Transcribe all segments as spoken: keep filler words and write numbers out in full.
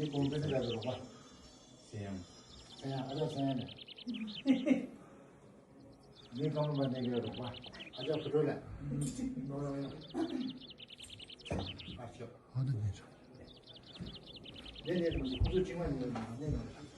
ངས་གོང་ཚད་ལ་རོགས་པ། སེམས། སེམས། ཨ་ཅག་སེམས། ངས་གང་མ་ནས་ཀྱི་རོགས་པ། ཨ་ཅག་ཕུ་ཏྲོ་ལ། ཨ་ཅག་ཨ་ད་ནས་ཆོག་ནས་ནས་དུ་ཁོ་ཚོ་ཅིག་མ་ནས་ནས་ནས།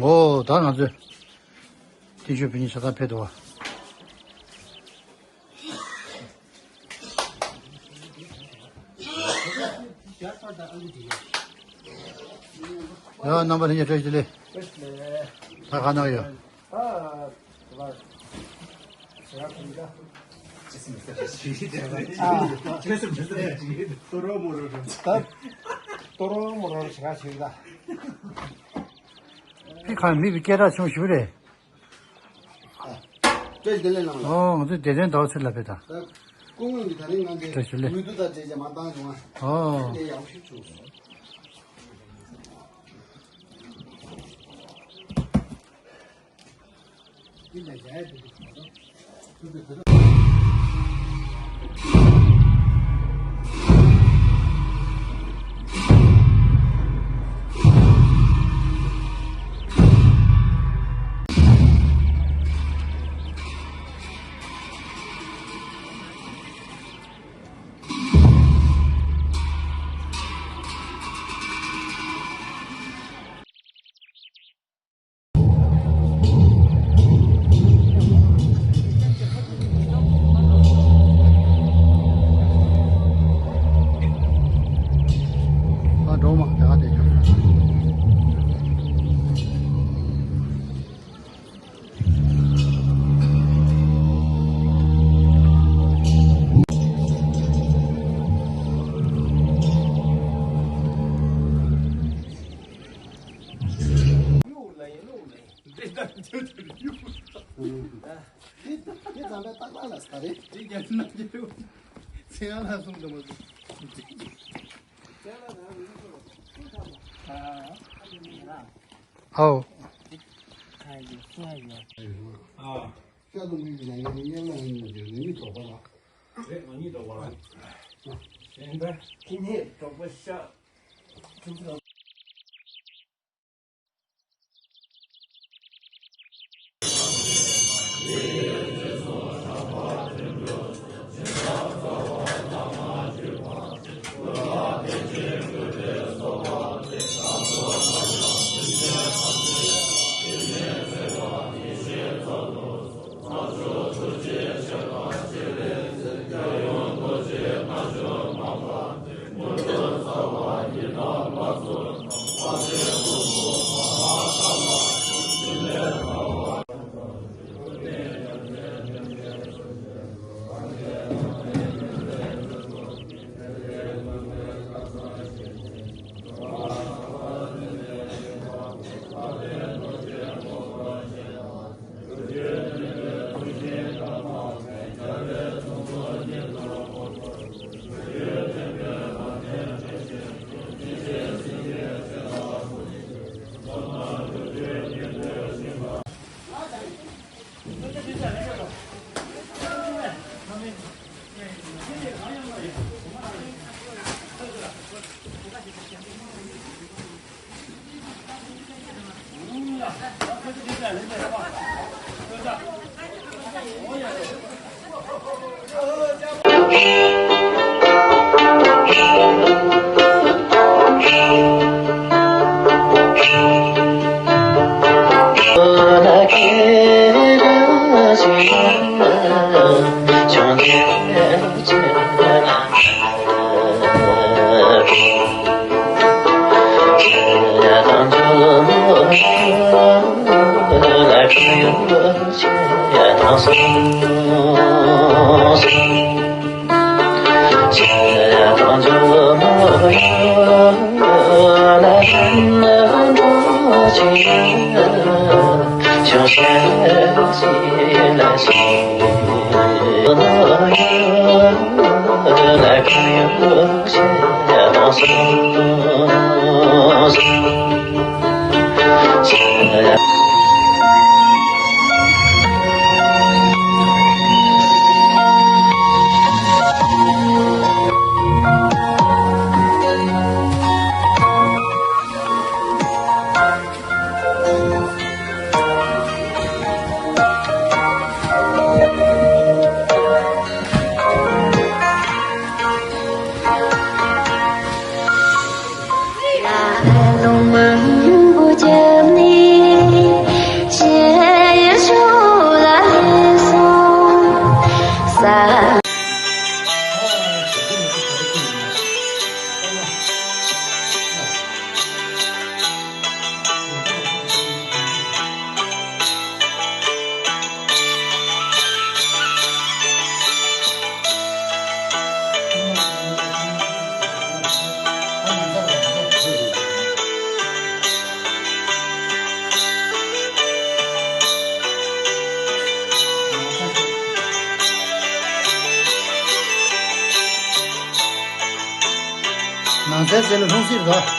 ཨོ། ད་ང་ཚོས་ཏི་ཤུ་བི་ཉིད་ཆ་ཚང་ཕེབས་འདུག་བ། ཡ། རྣམ་པ་ལྷན་རྒྱས་བཀྲ་ཤིས་བདེ་ལེགས། ད་ག་ན་ཡོད། ཕི་ཁ་མི་བི་སྐད་གྲགས་ཆུང་ཞིག་རེད། བཀྲ་ཤིས་བདེ་ལེགས་ལགས། ཨོ། ང་ཚོ་བདེ་ལྡན་ཟླ་བ་ཚེ་ལ་ཕེབས་དང་། ད་སྐུ་ངོ་གིས་ད་རིང་ང་ཚོའི་བཀྲ་ཤིས་བདེ་ལེགས། འོས་བསྡུ་དང་འབྲེལ་བྱས་མ་བཏང་བྱུང་བ། ཨོ། དེ་ཡག་ཤོས་བྱུང་སོང་། འདི་ལ་བཞག་ཡ་དེ་དུས་ད་དུང་། ཨ། འགྲོ་མ་དེ་ག་དེ་ཆོག་ཨའོ། ནང་སའི་ཟས་ལ་ལྷུང་བཟེད་རེད།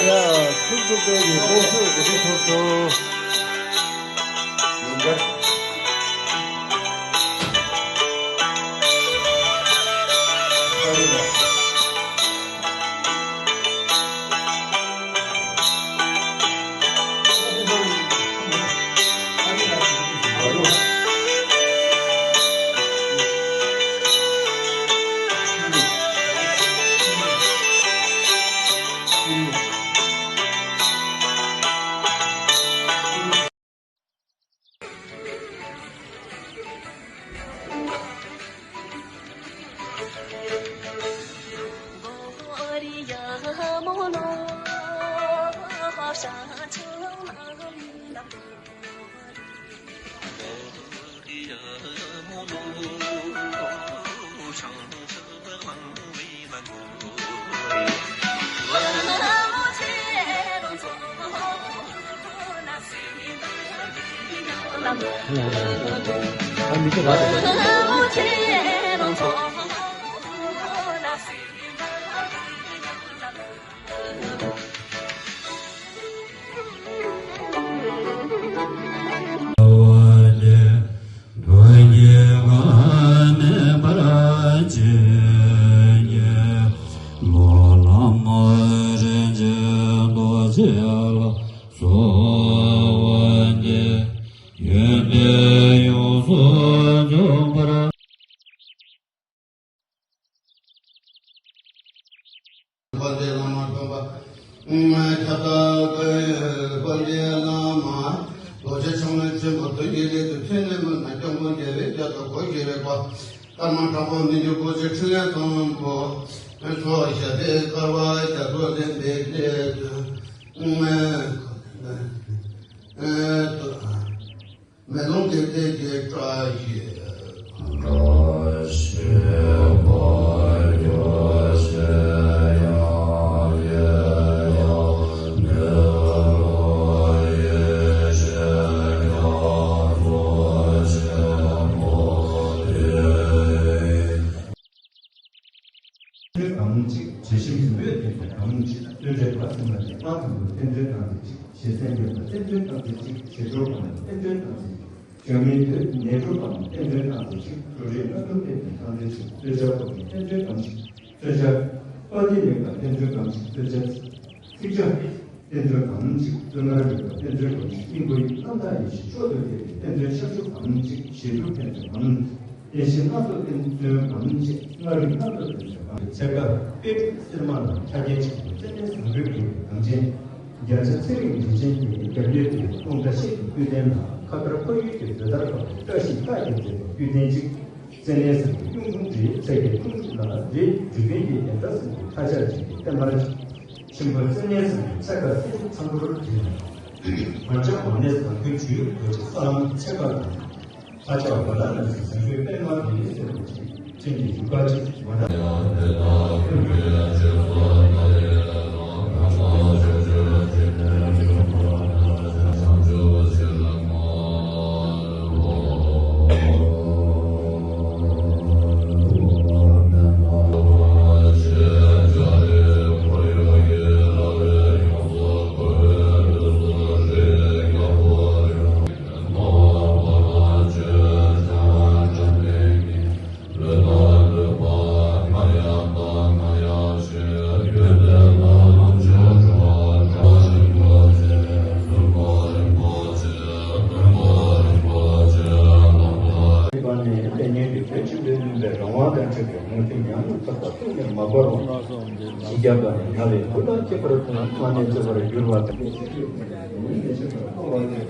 ཡ། ཐུགས་སུ་བཀོད་ཀྱི་དཔེ་ཆོས་གོ་སྒྲིག་ཐུབ་སོང་། དཔལ་ལྡན་བླ་མ་སྟོན་པ། ཁྱབ་བདག་དཔལ་ལྡན་བླ་མ། རྡོ་རྗེ་འཆང་ཆེན་པོ་དོན་གྱི་སླད་དུ་ཕྲིན་ལས་མུན་ནག་སྐྱོང་བུ་རྒྱལ་བའི་རྒྱ་མཚོ་སྒོ་བཞི་རེག་པ། ཀརྨ་དྲག་པོ་མི་འགྱུར་པོ་ཆེ་ཕྲིན་ལས་དང་པོ། ཚོགས་ཞབས་པད་དཀར་བ་རྒྱ་མཚོ་ལྡན་པའི་སླད་དུ། མེ་ལོང་གི་སྟེང་གི་བཀྲ་ཤིས། བཀྲ་ཤིས། བརྩོན་འགྲུས་པ་ཚང་མ་ནས་དམངས་ཀྱི་བསྟན་དོན་བཏང་ཚེ་གཅིག་ཞེ་སེམས་ཡོད་པ་བསྟན་དོན་བཏང་ཚེ་གཅིག་ཞེ་གྲོགས་པ་ནས་བསྟན་དོན་བཏང་ཚེ་གཅིག་བཅོས་མིན་དོན་ནད་གྲུབ་པ་ནས་བསྟན་དོན་བཏང་ཚེ་གཅིག་འགྲོ་རིགས་སྣ་ཚོགས་བསྟན་པའི་བཏང་ཚེ་གཅིག་བརྩོན་བྱ་པོ་ནས་བསྟན་དོན་བཏང་གཅིག་བརྩོན་བྱ་དཔལ་ལྡན་མེད་པ་བསྟན་དོན་བཏང་གཅིག་བརྩོན་བྱ་ཚིག་བརྩོན་བྱ། བསྟན་དོན་གང་ཞིག་བརྩོན་ལ་ཡོད་པ་བསྟན་དོན་གང་ཞིག་སྙིང་པོའི་རྣམ་དག་ཡེ་ཤེས་མཆོག་ཏུ་ཕྱིན་པའི་བསྟན་དོན་ཤཱཀྱ་གང་ཞིག་ཞེ་དྲུག་ཕན་ཚུན་གང་ཡེ་ཤེས་སྣ་ཚོགས་བསྟན་དོན་གང་ཞིག་ལྔ་རིག་སྣ་ཚོགས་བསྟན་དོན་གང་ཞིག་ཕྱེད་ཀ་དཔེ་དྲུག་གསེར་མ་ལ་ཆ་རྐྱེན་ཆེན་པོ་བརྩེ་ལྡན་བཟང་པོའི་དགེ་བའི་གངས་ཅན། རྒྱ་ཆེ་ཚེ་རིང་རིན་ཆེན་གྱི་རྒྱབ་ལས་དུ་སྟོང་བཀྲ་ཤིས་ཀྱི་བསྐུལ་ལྡན་དང་ཁ་དར་འཕགས་ཡུལ་གྱི་བཟོད་ལྟར་འཕགས་པའི་བཀྲ་ཤིས་རྟགས་ཀྱིས་མཛེས་པའི་བསྐུལ་ལྡན་གཅིག་བརྩེ་ལྡན་བཟང་པོའི་གཡུང་དྲུང་རིའི་ཚལ་གྱི་འཁྲུངས་ལ་རིའི་འབྲུ་དོན་གྱི་ཡན་ལག་ཟིན་པའི་ཐ་ཆད་ཅན་གྱི་བསྟན་པར་བྱེད། ཆེན་པོ་བརྩེ་ལྡན་བཟང་པོའི་ཚལ་ཁ་སྲིད་ཞིའི་ཚང་པོར་བྲིས་ནས། བར་ཆད་འོག་ནས་བཟང་པོའི་བྱུས་གོ་ཆེ་ས་ལམ་ཚེ་དཔག་དང་། ལྷ་ཆགས་པ་ལ་ནི་བཟང་པོའི་པདྨ་འདི་ཡི་སེམས་ཀྱི་ཕྲིན་གྱི་ཡུལ་ག་ཅིག་མ་འདྲ། པ་ནས་ལྟས་ངན་གྱི་བོད་ཆེན་པོའི་བསྣུན་པའི་རང་དབང་དང་འཕྲད་པའི་ངང་ཚུལ་ཉམས་ལུགས་ཐོབ་པ་ཐུགས་ནས་མ་བོར་བར་ཇི་བརྒྱབ་པ་ནས་ན་བའི་མགུ་ལ་སྐྱེ་བར་མཐོང་ལྷ་ནས་བརྩེ་བར་གྱུར་པ་དང་། ཡོད་དགོས་ཡ།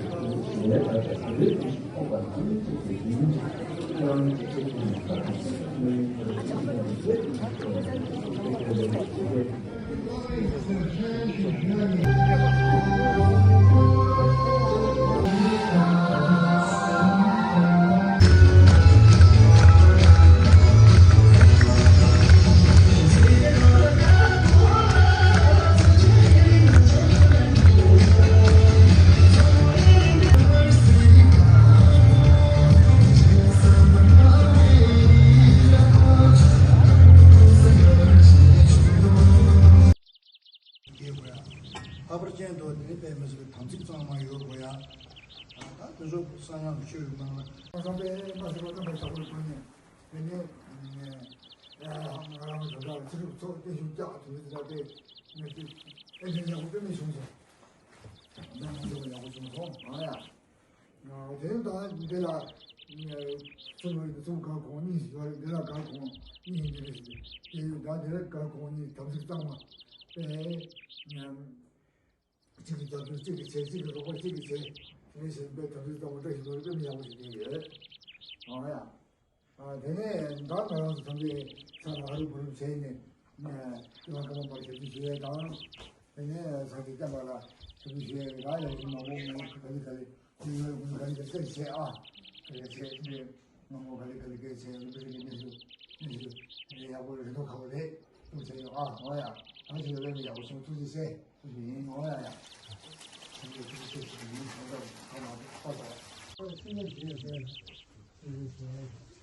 ལྷག་པར་ཅན་དུ་དེ་ནི་དཔེ་མི་སྲིད་པའི་དམ་ཚིག་གཙང་མ་ཡོད་དགོས་ཡ། ད་དེ་ཚོ་གསང་སྔགས་ཀྱི་ཆོས་ཀྱི་ནང་ལ། བསམ་པས་མ་ཤེས་པ་བསམ་པའི་བྱ་བ་ལ་བཀོད་ནས་དེ་ནས་ང་རང་གི་དོན་དག་ལ་ཚེ་སྲོག་ཚོགས་བརྟན་བཞུགས་བཀྱག་དེ་འདྲ་དེ་འདྲ་དེ་ཨེ་དེ་ཡག་པོ་དཔེ་མི་བྱུང་སོང་། དེ་མ་ཤེས་པ་ཡག་པོ་བྱུང་སོང་ཨ་ཡ། དེ་ཡང་ད་འདི་ལ་གསུམ་རེད། གསུམ་གང་གོང་གཉིས་ཡོད་རེད། འདི་ལ་གང་གོང་གཉིས་ཡིན་འདི་རེད་ཟེར། དེ་ཡོད་ད་འདི་ལ་གང་གོང་གཉིས་དམ་ཚིག་གཙང་མ་དཔེ་གཅིག་གི་རྒྱབ་སྐྱོར་གཅིག་གི་བྱས། གཅིག་གི་རོགས་པ་གཅིག་གི་བྱས། དེ་འདྲ་བྱས་པའི་དམ་ཚིག་གཙང་མ་བཀྲ་ཤིས་ལོ་རེ་དཔེ་མི་ཡག་པོ་ཞིག་བསྟན་ཡོད། ཨང་ཡ། ཨ། དེ་ནས་ད་ང་རང་ཚོ་ཐམས་ཅད་ས་ལ་ཧ་རུ་བུ་རུ་བྱས་ནས་ཀི་ལ་ཀ་མ་པར་ཞབས་ཕྱི་ཞུ་ཡས་དང་། དེ་ནས་ས་དེ་བསྟན་པ་ལ་ཞབས་ཕྱི་ཞུ་ཡས་ར་ཡག་ཤིང་མང་པོ་མང་པོ་ག་ལེ་ག་ལེ་ཁོང་ཡོད་ཀུན་ག་ལེ་ག་ལེ་བྱས་ཨ། ག་ལེ་བྱས་ཏེ་མང་པོ་ག་ལེ་ག་ལེ་ག་ལེ་བྱས་རིན་པོ་ཆེ་གི་གནས་ཚུལ་གནས་ཚུལ་དེ་ཡག་པོ་རེ་དོ་ཁ་བོ་རེད་ཐུགས་ཆེ་ཡོད་ཨ། འོ་ཡ་ད་ཞུ་ཡས་ལས་ནི་ཡག་པོ་སོང་ཐུགས་རྗེ་ཆེ་ཐུགས་རྗེ་ཡིན། འོ་ཡ་ཡ་ཐུགས་རྗེ་ཐུགས་རྗེ་ཆེ་ཞུ་ཡིན། ཐུགས་རྗེ་ཆེ་ཞུ་ཡིན། ཐུགས་རྗེ་ཆེ་ཞུ་ཡིན།